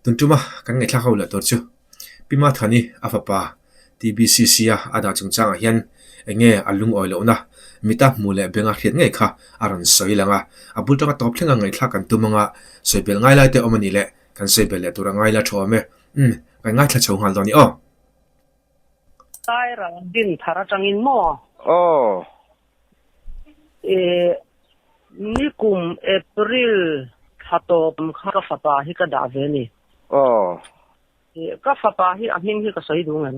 Tun tuma kan ngaihthlak ho leh tur chu Pi Mathani a fapa TBCC a a dah chungchangah hian eng nge a lungawi lohna mita hmuh leh benga hriat ngei kha a rawn sawi lang a, a bul tanga tawp thlenga ngaihthlak kan tum anga sawi belh ngai lai te awm a nih leh kan sawi belh leh tur a ngai la tha awm e. Umm, kan ngaithla chho nghal dawn i aw. Sairang din thar atangin maw? Aw. E, nikum April thla tawp kha ka fapa hi ka dah ve ni. Aw. E, ka fapa hi a hming hi ka sawi duh ngem?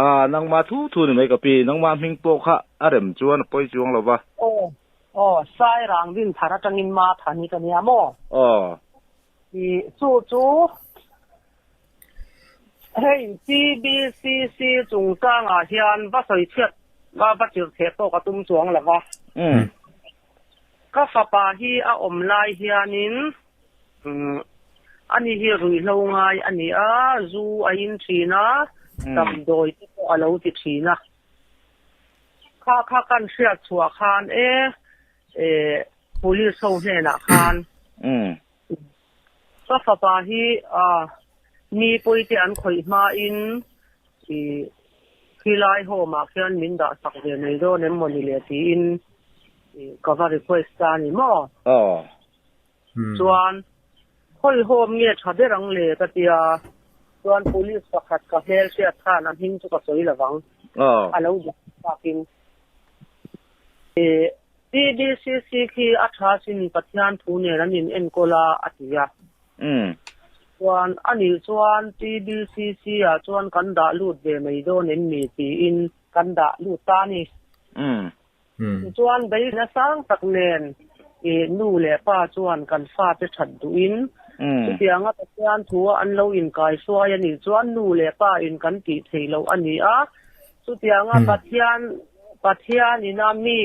A, nangmah thu thu ni mai ka pi, nangmah hming pawh kha a rem chuan a pawi chuang lo va. Aw, aw, Sairang din thar atangin Mathan hi ka nia maw? Aw. I, chu chu Hei TBCC chungchangah hian va sawi chhiat va va chirh theh pawh ka tum chuang lo va. Ka fapa hi a awm lai hianin ani hi ruihhlo ngai a ni a, zu a in thin a, damdawi te pawh a lo ti thin a. Kha kha kan hriat chhuah khan e, police ho hnenah khan Ka fapa hi mi pawite an khawih hmain i khilai home ah khian min dah sak ve mai dawn em mawni le tiin ka va request ta a ni maw? Chuan khawi home nge tha ber ang le ka tia, chuan police pakhat ka hmelhriat khan a hming chu ka sawi lovang a lo dah takin i TBCC khi a tha sin Pathian thu nen an in enkawl a a ti a. Chuan a nih chuan TBCC ah chuan kan dah lut ve mai dawn em mi tiin kan dah lut ta a ni. Tichuan beihna sang tak nen i nu leh pa chuan kan fate that duhin chutianga Pathian thu a an lo inkaihruai a nih chuan nu leh pa in kan tih theih loh a ni a. Chutianga Pathian Pathian in a mi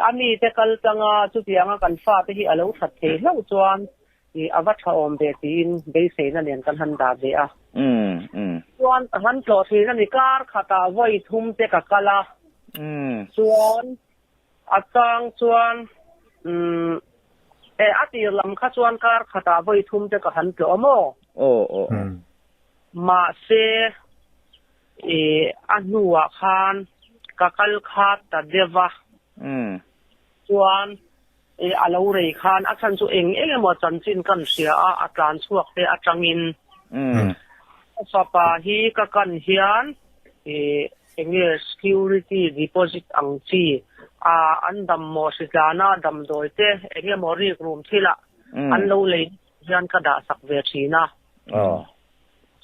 a mite kal tanga chutianga kan fate hi a lo that thei hlauh chuan i a va tha awm ve tiin beiseina nen kan han dah ve a. Chuan ka han tlawh thin a ni kar khatah vawi thum te ka kal a. Chuan a chang chuan e a tir lam kha chuan kar khatah vawi thum te ka han tlawh a maw? Mahse I a hnuah khan ka kal kha ta deuh a, chuan i a lo rei khan a chhan chu eng eng emaw chanchin kan hria a, a tlan chhuak te atangin ka fapa hi ka kan hian i eng nge security deposit ang chi a an dammawh hritlana damdawi te eng emaw rikrum thilah an lo lei hian ka dah sak ve thin a.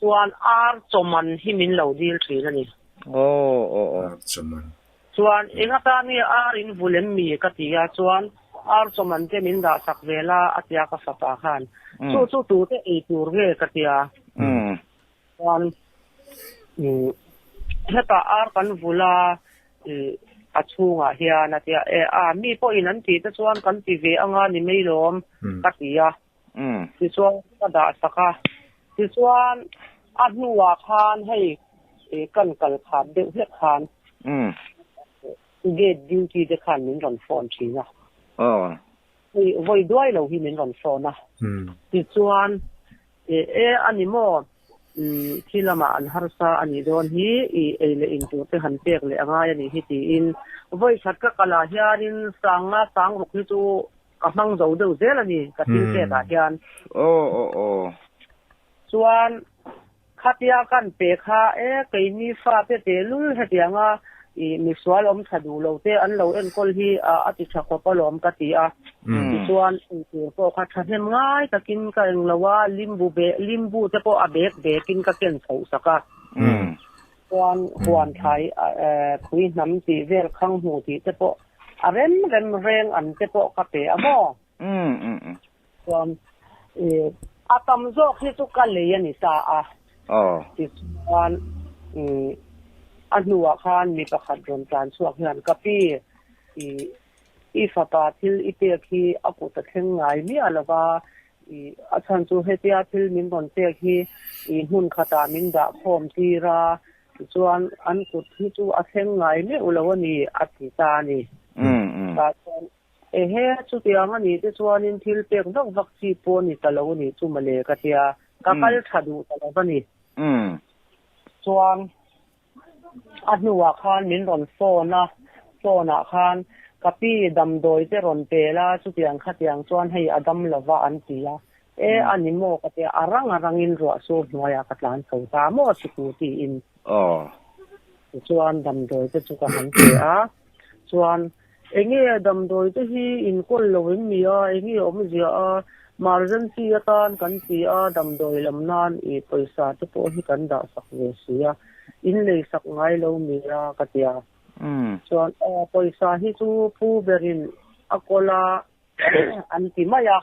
Chuan ar chawman hi min lo dil thin a ni. Ar chawman. Chuan eng atan nge ar in vul em mi ka ti a, chuan ar chawman te min dah sak ve la a tia ka fapa khan. Chu chu tute ei tur nge ka tia. Chuan hetah ar kan vul a, a chhungah hian a tia. E a mi pawhin an tih te chuan kan ti ve anga ni mai lawm ka ti a. Tichuan ka dah sak a, tichuan a hnuah khan hei kan kal khat deuh hlek khan gate duty te khan min rawn phone thin a, hei vawi duai lo hi min rawn phone a, tichuan e a ni maw thi lamah an harsa a nih dawn hi i ei leh in tur te han pek leh a ngai a nih hi tiin vawi khat ka kal ah hianin sanga sang ruk hi chu Ka hmang zo deuh zel a ni ka thil pek ah hian. Aw aw aw. Chuan khatia kan pe kha e keini fa te tehlul hetianga i misual awm tha duh lo te an lo enkawl hi a ti tha khawp alawm ka ti a. Tichuan eitur pawh kha thahnem ngai takin ka eng lo a, limbu be limbu te pawh a bek bekin ka ken chhoh sak a. Chuan huan thlai phui hnam tih vel khang hmu tih te pawh A rem rem reng an te pawh ka pe a maw? Chuan a tam zawk hi chu ka lei a ni ta a. Tichuan a hnuah khan mi pakhat rawn tlan chhuak hian ka pi i fapa thil i pek hi a kut a thleng ngai miah lo va, a chhan chu hetia thil min rawn pek hi i hmun khatah min dah khawm tir a, Tichuan, an kut hi chu a thleng ngai meuh lo a ni, a ti ta a ni. Tah chuan, Ehe, chutiang a nih te chuanin thil pek vak vak chi pawh a ni ta lo a nih chu mawle, ka tia, Ka kal tha duh ta lo va ni. Chuan a hnuah khan min rawn phone a, phone ah khan ka pi damdawi te rawn pe la chutiang khatiang chuan hei a dam lo va an ti a. E a ni maw ka tia, a rang a rangin ruah sur hnuaiah ka tlan chho ta maw sikul tiin. Tichuan damdawi te chu ka han pe a, chuan Enge damdawi te hi inkawl lo em ni a, enge awmzia a, emergency atan kan ti a, damdawi lam nan i pawisa te pawh hi kan dah sak ve si a, in lei sak ngai lo mi a ka ti a. Chuan aw pawisa hi chu pu berin a kawl a an ti mai a.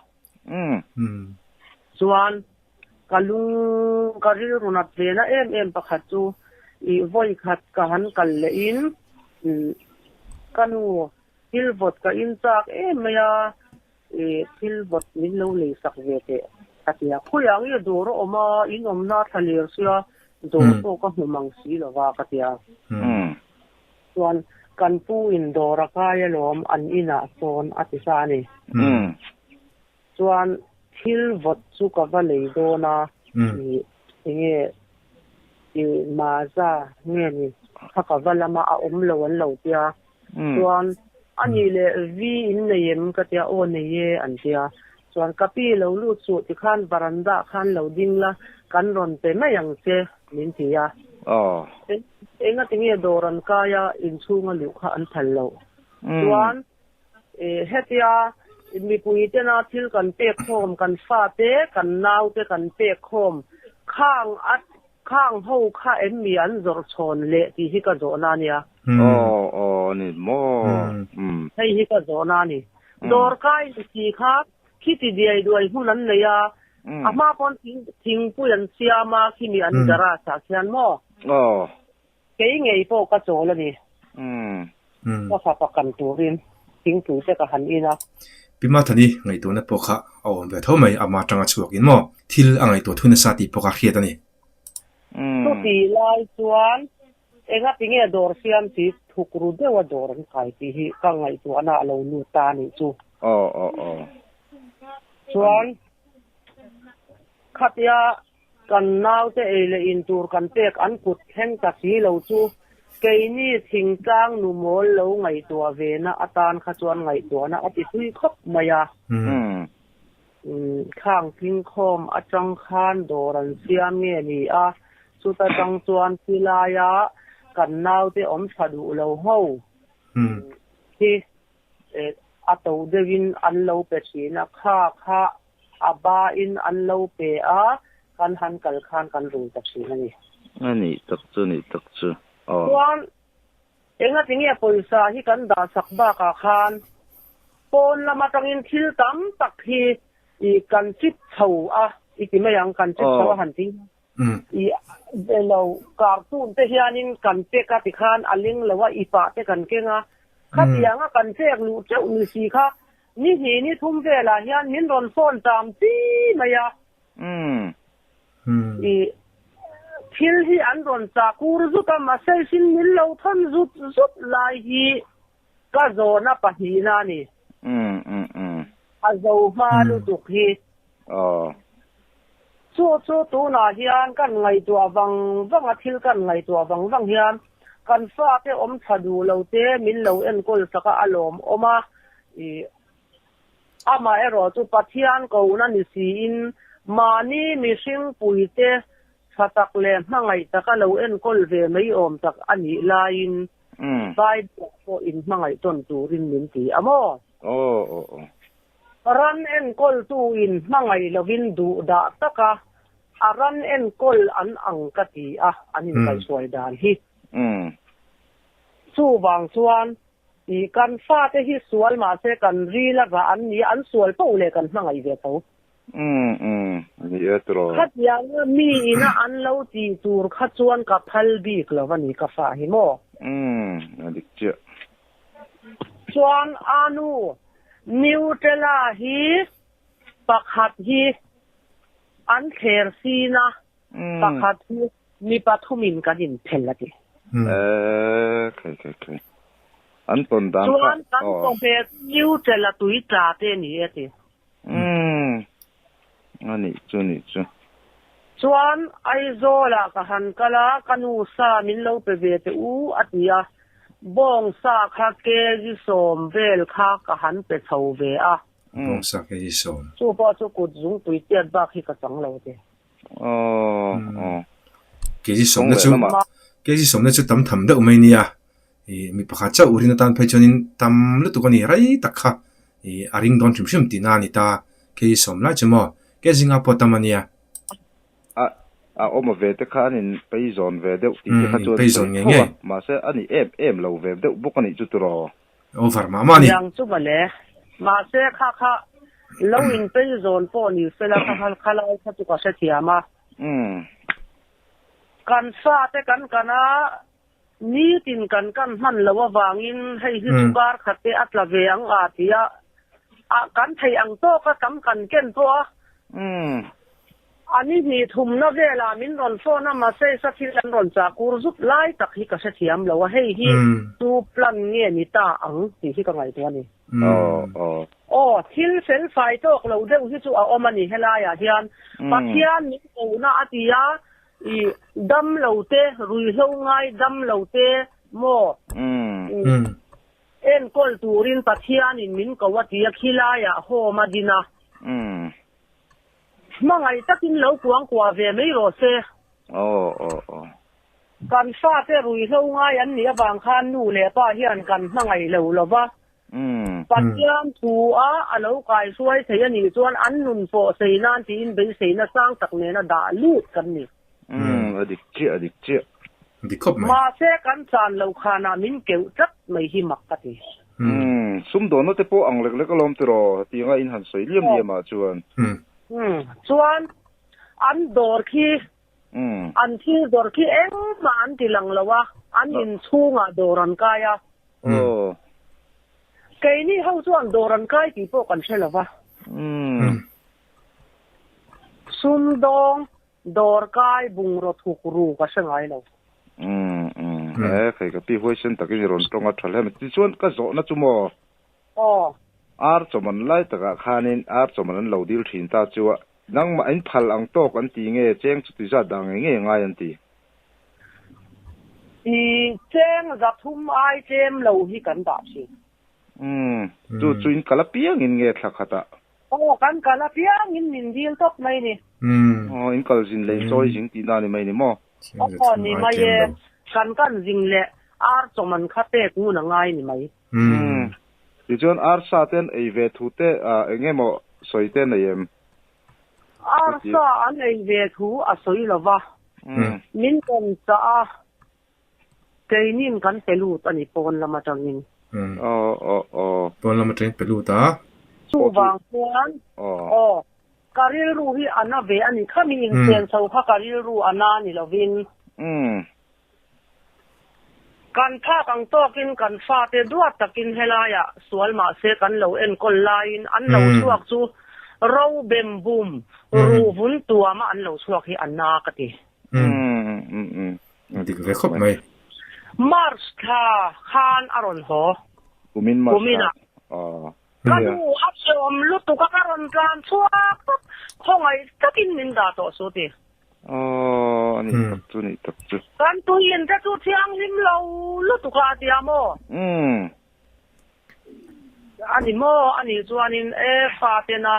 Chuan ka lung ka rilru nat ve na em em pakhat chu i vawi khat ka han kal leh in ka nu thil vawt ka in chak em mai a i thil vawt min lo lei sak ve teh ka ti a, khawiah nge dawr a awm a in awmna thla ler sia dawr pawh ka hmu mang si lo va ka ti a. Chuan kan pu in dawr a kai alawm an inah sawn a ti sa a ni. Chuan thil vawt chu ka va lei dawn a, i enge i Maaza nge ni kha ka va lama a awm lo an lo tia. Chuan a nih leh V in nei em ka tia, aw nei e an tia. Chuan ka pi lo lut suh tikhan varanda ah khan lo ding la, kan rawn pe mai ang che min ti a. Engati nge dawr an kai a, inchhunga luh kha an phal loh. Chuan Hetia mipui tena thil kan pek khawm, kan fate, kan naute kan pek khawm, khang a khang ho kha em mi an zawrh chhawn leh tih hi ka zawhna a nia. Aw aw a ni maw? Hei hi ka zawhna a ni. Dawrkai ni si kha khiti diai duai hmun an nei a, a hma pawn thingpui an siam a, khimi an garage ah khian maw? Aw. Kei ngei pawh ka chawl a ni. Ka fapa kan turin thingpui te ka han in a. Pi Mathani ngaihtuahna pawh kha a awm ve tho mai, ama atanga chhuakin maw thil a ngaihtuah thu nasa tih pawh kha hriat a ni. Chuti lai chuan engati nge dawr siam chi thuk ru deuha dawr an kai tih hi ka ngaihtuahna a lo lut ta a nih chu. Chuan khatia Kan naute ei leh in tur kan pek an kut thleng ta si lo chu keini thingtlang nu mawl lo ngaihtuah ve na atan kha chuan ngaihtuahna a ti tui khawp mai a. Khang thingkhawm atang khan dawr an siam nge ni a, chuta tang chuan tilaia kan naute awm tha duh lo ho hi a to deuhin an lo pe thin a, kha kha A ba in an lo pe a, kan han kal khan kan rul ta thin a ni. A nih tak chu, nih tak chu. Aw. Chuan engati nge pawisa hi kan dah sak bakah khan pawn lam atangin thil tam tak hi i kan chip chho a, i ti mai ang, kan chip chho a han ti. I lo cartoon te hianin kan pek a tikhan a ling lo a, i pah te kan keng a, khatianga kan pek luh teuh ni si kha Ni hnih ni thum velah hian min rawn phone tam chi mai a. I thil hi an rawn chah kur zut a, message in min lo thawn zut zut lai hi ka zawhna pahnihna a ni. A zo hma lutuk hi. Chu chu tunah hian kan ngaihtuah vang vang a, thil kan ngaihtuah vang vang hian kan fate awm tha duh lo te min lo enkawl sak a, a lawmawm a. Ih, amaherawh chu Pathian kohna ni siin mahni mihring puite tha tak leh hmangaih taka lo enkawl ve mai awm tak a nih laiin Bible ah pawh inhmangaih tawn turin min ti a maw? Ran enkawltu in hmangaih lovin duh dah taka a ran enkawl an ang ka ti a, an inkaihhruai dan hi. Chuvang chuan i kan fate hi sual mahse kan ril a rah an ni a, an sual poh leh kan hmangaih ve tho. Khatianga mi ina an lo tih tur kha chuan ka phal bik lo a ni ka fa hi maw? Chuan a nu Nutella hi pakhat hi an thler sin a, pakhat hi mi pathumin kan inphel a ti. Chuan kan chawhmeh chu Nutella tui tla te a ni e a ti. Chuan Aizawlah ka han kal a, ka nu sa min lo pe ve teh u a ti a, bawng sa kha kg sawm vel kha ka han pe chho ve a. Bawng sa kg sawm. Chu pawh chu kut zungpui tiat bak hi ka chang lo te. Aw aw. Kg sawmna chu kg sawmna chu tam tham deuh mai nia. Ih mi pakhat chauh rin atan phei chuanin tam lutuk a ni rei tak kha ih a ring dawn hrim hrim tihna a ni ta. Kg sawm lai chu maw kg nga pawh tam a nia. A a awm ve te kha an in pei zawn ve deuh tih te kha chuan sawi tho a, mahse a ni em em lo ve deuh bawk a nih chu tiraw. Over mah mah a ni. Niang chu mawle. Mahse kha kha lo in pei zawn pawh ni sela kha kha khalai kha chu ka hrethiam a. Kan fate kan kan a, nitin kan kan hman loh avangin hei hi chu kar khat te a tla ve ang a ti a, a kan theih ang tawka tam kan ken pawh a. A ni hnih thumna velah min rawn phone a, mahse sa thil an rawn chah kur zut lai tak hi ka hrethiam lo a, hei hi tu plan nge ni ta ang tih hi ka ngaihtuah a ni. Aw, thil fel fai tawk lo deuh hi chu a awm a ni helaiah hian. Pathian min kohna a ti a, i dam lo te, ruihhlo ngai dam lo te maw enkawl turin Pathianin min ko a ti a, khilaiah home a din a. Hmangaih takin lo kuang kuah ve mai rawh se. Aw aw aw. Kan fate ruihhlo ngai an nih avang khan nu leh pa hian kan hmangaih lo lo va. Pathian thu a a lo kaihruai thei a nih chuan an nun pawh sei nan tiin beiseina sang tak nena dah lut kan ni. Umm a dik chiah a dik chiah. Dik khawp mai. Mahse kan chan lo khanah min keuh tlat mai hi mak ka ti. Umm sumdawnna te pawh ang lek lek alawm tiraw tianga in han sawi liam liam ah chuan. Umm chuan an dawr khi an thil dawr khi engmah an ti lang lo a, an inchhungah dawr an kai a. Aw. Keini ho chuan dawr an kai tih pawh kan hre lo va. Umm. Sumdawng dawr kai bungraw thuk ru ka hre ngai lo. Umm umm he kei ka pi huaisen takin i rawn tawng a tha hle mai. Tichuan ka zawhna chu maw? Aw. Ar chawman lai takah khanin ar chawman an lo dil thin ta chu a, nangmah in phal ang tawk an ti nge cheng chuti zat dah ngei ngei ngai an ti? I cheng zathum ai tlem lo hi kan dah thin. Umm chu chu in kal apiangin nge thla khatah? Aw, kan kal apiangin min dil tawp mai ni. Aw, in kal zin leh in chawi zing tihna ni mai ni maw? Aw, ni mai e. Kan kan zing leh ar chawman kha pek ngun a ngai ni mai. Umm. Tichuan ar sa te an ei ve thu te eng emaw sawi te nei em? Ar sa an ei ve thu a sawi lo va. Min rawn chah a, Keinin kan pe lut a ni pawn lam atangin. Aw aw aw. Pawn lam atangin pe lut a. Chuvang chuan aw ka rilru hi a na ve a ni. Khami inchen chho kha ka rilru a na ni lovin. Kan phak ang tawkin kan fate duat takin helaiah sual mahse kan lo enkawl laiin an lo chhuak chu ro bem bum ruh vun tuama an lo chhuak hi a na ka ti. Dik ve khawp mai. March thla khan a rawn haw. Kumin March thla. Aw. Ka nu a hreawm lutuk a ka rawn tlan chhuak tawp. Khawngaih takin min dah tawh su ti. Aw a nih tak chu nih tak chu. Kan tuiin te chu thianghlim lo lutuk a a tia maw? A ni maw? A nih chuanin e fatena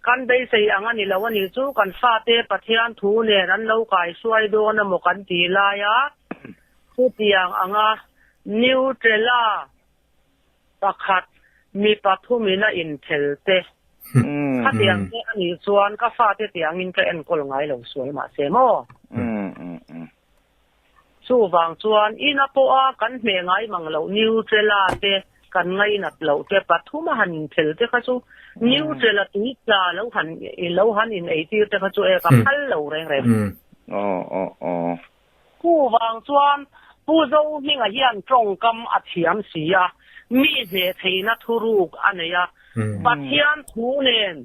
kan beisei ang a ni lo a nih chu kan fate Pathian thu nen an lo kaihruai dawn emaw kan tih laia chutiang anga Nutella pakhat mi pathumin a inphel te khatiang te a nih chuan ka fate tiangin ka enkawl ngai lo sual mahse maw? Chuvang chuan ina pawha kan hmeh ngai mang loh Nutella te kan ngainat loh te pathum a han inphel te kha chu Nutella tui tla lo han lo han in eitir te kha chu e ka phal lo reng reng. Chuvang chuan Pu Zohminga hian tawngkam a thiam si a, mi hneh theihna thuruk a nei a, Pathian thu nen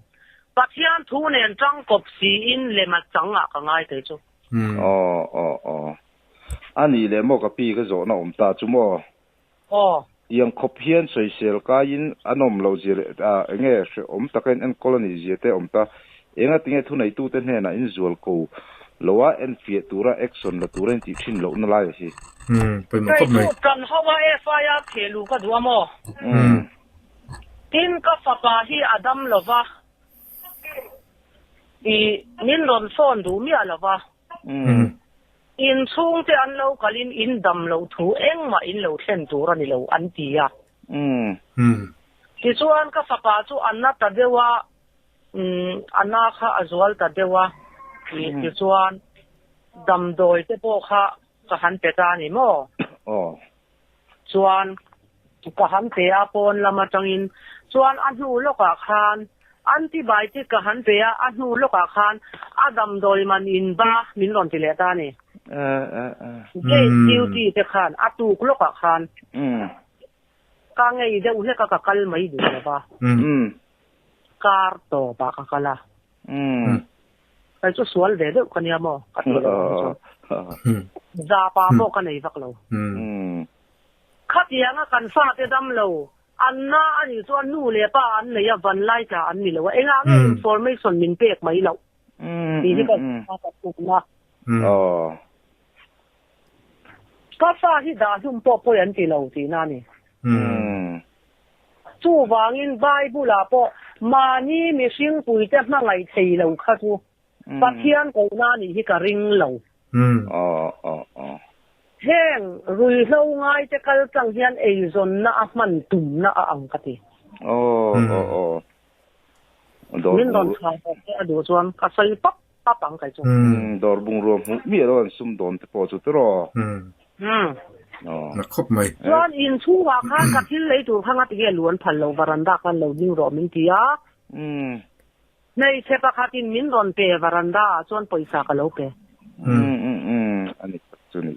Pathian thu nen tangkawp siin lem a chang ah ka ngai thei chu. Aw aw aw. A nih leh maw ka pi ka zawhna awm ta chu maw? Aw. Tiang khawp hian sawisel kaiin a nawm loh zia leh ah enge hrehawm taka in enkawl a nih zia te awm ta. Enga tinge thuneitute hnenah in zual ko Lo a enfiah tura action la tura intih thin lohna lai a hi. Umm pawimawh khawp mai. Kei chu kan ho a FIR theh luh ka duh a maw? Tin ka fapa hi a dam lo va, i min rawn phone duh miah lo va. In chhungte an lo kalin in dam loh thu engmah in lo thlen tur a ni lo an ti a. Tichuan ka fapa chu a na ta deuh a, a na kha a zual ta deuh a, tichuan damdawi te pawh kha ka han pe ta a ni maw? Chuan ka han pe a pawn lam atangin chuan a hnu lawkah khan antibiotic ka han pe a, a hnu lawkah khan a damdawi man in ba min rawn ti leh ta a ni. Gate duty te khan a tuk lawkah khan ka ngei deuh hlek a ka kal mai duh lo va, kar tawpah ka kal a. Kei chu sual ve deuh ka nia maw ka ti lo ang chu. Zapa pawh ka nei vak lo. Khatianga kan fate dam lo an na a nih chuan nu leh pa an nei a van lai tla an ni lo a engah nge information min pek mai loh tih hi ka ka tumna. Ka fa hi dah hlum pawh pawi an ti lo tihna a ni. Chuvangin Bible-ah pawh mahni mihring puite hmangaih thei lo kha chu Pathian kohna nih hi ka ring lo. Heng ruihhlo ngaite kal tlang hian eizawnna a hman tumna a ang ka ti. Min rawn chhang tawh te a duh chuan ka sawi pap pap ang kei chu. Dawr bungrua hmuh miah lo an sum dawn te pawh chu tiraw? Na khawp mai. Chuan in chhungah khan ka thil lei tur kha ngati nge lu an phal lo varanda khan lo ding rawh min ti a. Hmeichhe pakhatin min rawn pe varanda ah chuan pawisa ka lo pe.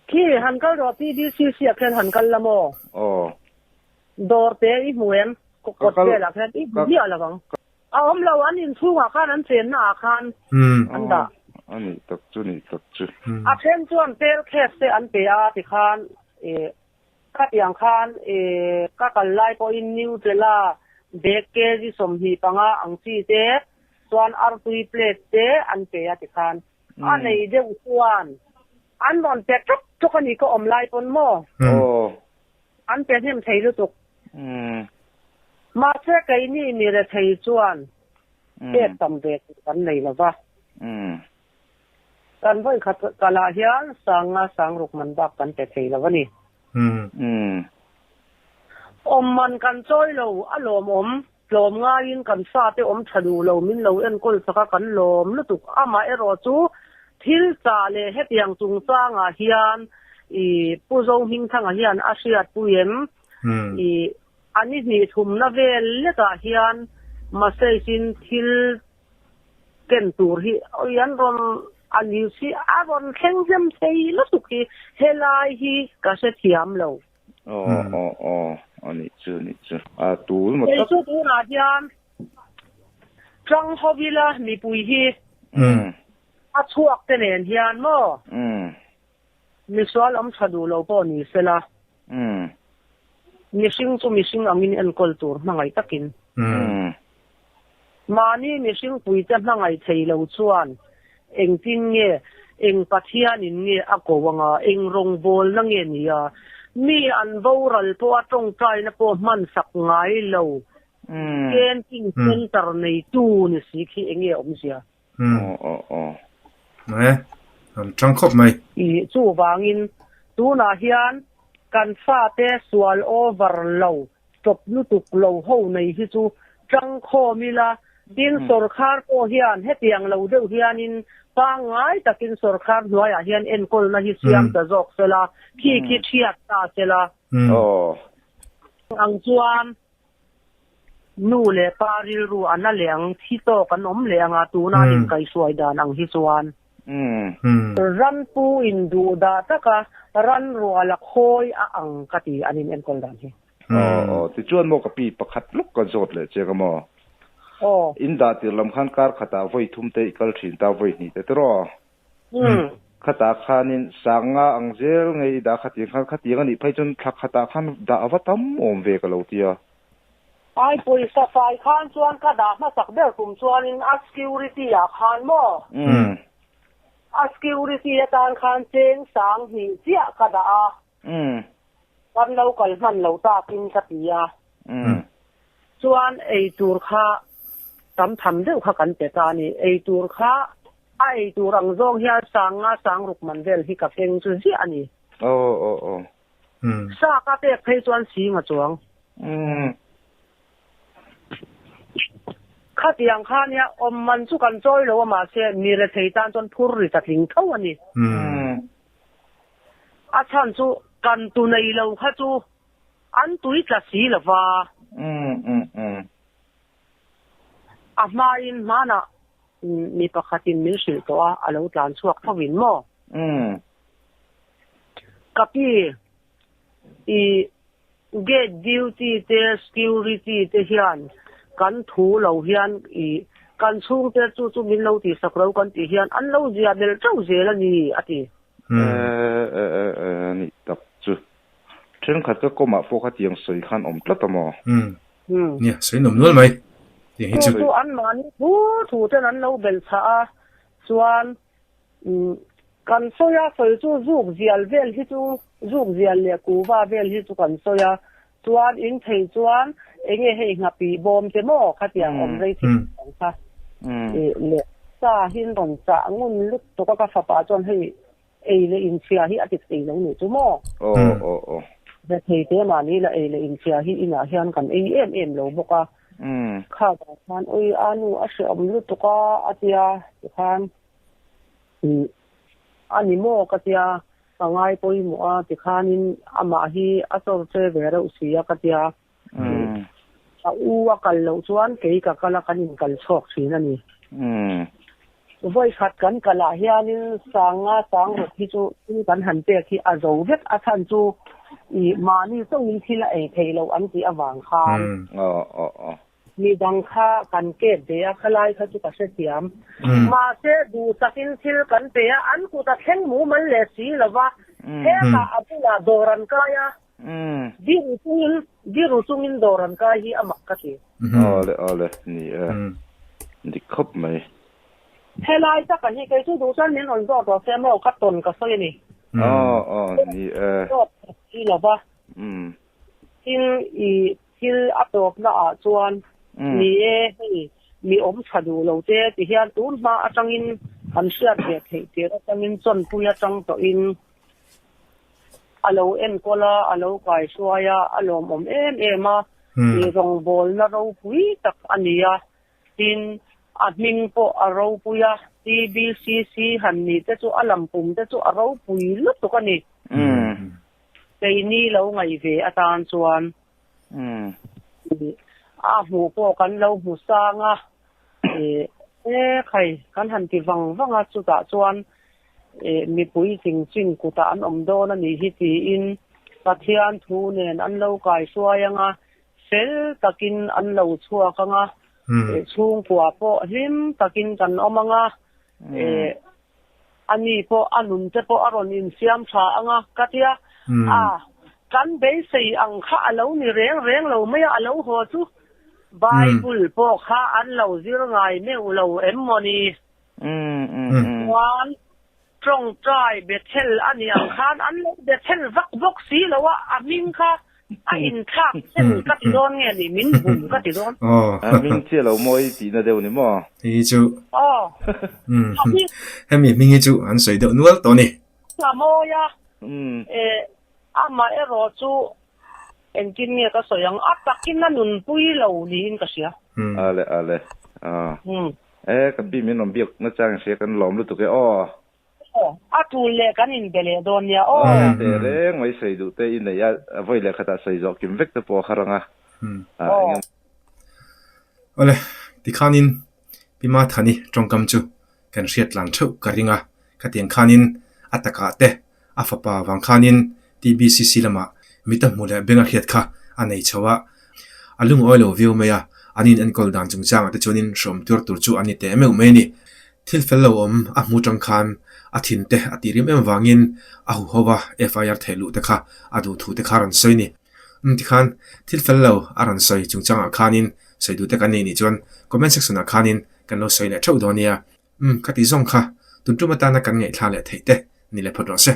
Khi han kal rawh TBCC ah khian han kal la maw? Dawr te i hmu em? Kawt velah khian i hmu miah lo ang. A awm lo, an inchhungah khan an chenna ah khan an dah. A nih tak chu, nih tak chu. A then chuan tel case te an pe a tikhan ih khatiang khan ih ka kal lai pawhin Nutella bag kg 25 ang chi te chuan artui plate te an pe a tikhan a nei deuh chuan an rawn pe ṭawk ṭawk a ni ka awm lai pawn maw? An pe hnem thei lutuk. Mahse keini mi rethei chuan pek tam ve tur kan nei lo va. Kan vawi khat kalah hian sanga sangruk man bak kan pe thei lo a ni. Awm man kan chawi lo a lawmawm, tlawm ngaiin kan fate awm tha duh lo min lo enkawl chak a kan lawm lutuk. Amaherawh chu thil chah leh hetiang chungchangah hian i Pu Zohmingthanga hian a hriatpui em? I a ni hnih thumna vel lekah hian message in thil ken tur hi oi an rawn a news hi a rawn thleng hnem thei lutuk hi helai hi ka hrethiam lo. Aw aw aw a nih chu a nih chu a tul maw tak. Kei chu tunah hian tang ho ila mipui hi a chhuak te nen hian maw misual awm tha duh lo pawh ni sela mihring chu mihring angin enkawl tur hmangaih takin mahni mihring puite hmangaih thei lo chuan engtin nge eng Pathianin nge a ko anga eng rawngbawlna nge nia mi an boral pawha tawngtaina pawh hmansak ngai lo camping center neitu ni si khi enge awmzia. Aw aw aw. E, an tang khawp mai. I chuvangin tunah hian kan fate sual over lo, tawp lutuk lo ho nei hi chu tang khawm ila, tin sawrkhar pawh hian hetiang lo deuh hianin pangngai takin sawrkhar hnuaiah hian enkawlna hi siam ta zawk sela, khi khi thiat ta sela. Aw. Ang chuan Nu leh pa rilru a na leh ang, thi tawk an awm leh ang a, tuna inkaihhruai dan ang hi chuan. Ran pu in duh dah taka ran rual a khawi a ang ka ti an in enkawl dan hi. Aw aw, tichuan maw ka pi pakhat lawk ka zawt leh che ka maw? Aw. In dah tir lam khan kar khatah vawi thum te i kal thin ta vawi hnih te tiraw? Khatah khanin sanga ang zel nge i dah khatiang khan khatiang a nih phei chuan thla khatah khan dah a va tam awm ve ka lo ti a. Ai pawisa fai khan chuan ka dah hmasak ber kum chuanin a security ah khan maw? A security atan khan cheng sang hnih chiah ka dah a. Kan lo kal hman lo takin ka ti a. Chuan ei tur kha tam tham deuh kha kan pe ta a ni. Ei tur kha a ei tur ang zawng hian sang nga sang ruk man vel hi ka keng chu ziah a ni. Sa ka pek phei chuan sing a chuang. Khatiang kha nia awm man chu kan chawi lo a mahse mi rethei tan chuan phur ri ta tling tho a ni. A chhan chu kan tu nei lo kha chu an tui tla si lo va. A hmain hmanah mi pakhatin min hrilh tawh a, a lo tlan chhuak tho in maw? Ka pi, i Gate duty te security te hian kan thu lo hian i kan chhungte chu chu min lo tihsak lo kan tih hian an lo zia bel teuh zel a ni a ti. E e e e ni tak chu. Thenkhat ka kawmah pawh khatiang sawi khan awm tlat a maw? Umm. Nia, sawi nawm nual mai tiang hi chu. Chu chu anmahni thu thu ten an lo bel chhah a, chuan Kan sawi a, sawi chu zuk zial vel hi chu zuk zial leh kuva vel hi chu kan sawi a, chuan in thei chuan enge hei nghapih bawm te maw khatiang awm rei thei ang kha leh sa hin rawn chah ngun lutuk a ka fapa chuan hei ei leh inchhia hi a ti thei lo nih chu maw. Ve thei te mahni la ei leh inchhia hi inah hian kan ei em em lo bawk a, kha vang khan ui a nu a hreawm lutuk a a tia tikhan. A ni maw ka tia, ka ngai pawimawh a tikhanin amah hi a chawr che ve reuh si a ka tia. A u a kal loh chuan kei ka kal a kan inkal chhuak thin a ni. Vawikhat kan kalah hianin sanga sang ruk hi chu thil kan han pek hi a zo vek a chhan chu i mahni chauhin thil a ei thei loh an tih avang khan. Midang kha kan kep ve a, khalai kha chu ka hrethiam. Mahse, duhsakin thil kan pe a, an kut a thleng mumal leh si lo va, hetah a bulah dawr an kai a, diru chungin, diru chungin dawr an kai hi a mak ka ti. Awle, awle, ni e, dik khawp mai. Helai taka hi kei chu duh chuan min rawn zawt rawh se maw, ka tawn ka sawi a ni. Aw, aw, ni e. Zawt si lo va. Tin, i Thil a tawpna ah chuan ni e, hei mi awm tha duh lo te ti hian tun hma atangin kan hriat ve theih tir atangin chawnpui atang tawhin a lo enkawl a, a lo kaihruai a, a lawmawm em em a, i rawngbawlna ropui tak a ni a, tin a hming pawh a ropui a, TBCC han ni te chu a lampum te chu a ropui lutuk a ni. Keini lo ngaih ve atan chuan a hmuh pawh kan lo hmu sang a, e khai kan han ti vang vang a, chutah chuan mipui ching ching kutah an awm dawn a nih hi tiin Pathian thu nen an lo kaihruai ang a, fel takin an lo chhuak ang a, chhungkua pawh hlim takin kan awm ang a, A ni pawh a nun te pawh a rawn insiam tha ang a, ka tia. A, kan beisei ang kha a lo ni reng reng lo mai a, a lo haw chu Bible pawh kha an lo zir ngai meuh lo em maw ni? Chuan tawngtai Bethel a nih ang khan an lo Bethel vak bawk si lo a, a hming kha A inthlak thlen ka ti dawn nge ni? Min bum ka ti dawn. A hming chiah lo mawi tihna deuh ni maw? Hei hi chu hemi hming hi chu an sawi deuh nual tawh a ni. A mawi a, amah erawh chu engtin nge ka sawi ang? A takin a nunpui lo niin ka hria. Ale ale. E ka pi min rawn biak nachang in hria kan lawm lutuk e aw. Aw, a tul leh kan inbe leh dawn nia aw. Aw, teh reng mai sawi duh te i nei a, vawi leh khatah sawi zawh kim vek te pawh a kha rang a. Aw. Awle, tikhanin Pi Mathani tawngkam chu kan hriat tlang theuh ka ring a, khatiang khanin a takah te a fapa vang khanin TBCC lamah mita hmu leh beng a hriat kha a nei chho a, a lungawi lo viau mai a, an in enkawl dan chungchangah te chuanin hrawm tuar tur chu an ni teh meuh mai a ni. Thil fel lo awm a hmu tang khan a thin te a tih rim em vangin a huho va FIR theih luh te kha a duh thu te kha a rawn sawi ni. Umm tikhan thil fel lo a rawn sawi chungchangah khanin sawi duh te kan nei nih chuan comment section ah khanin kan lo sawi leh theuh dawn nia. Umm ka ti zawng kha. Tun tum atana kan ngaihthla leh theih te ni leh phawt rawh se.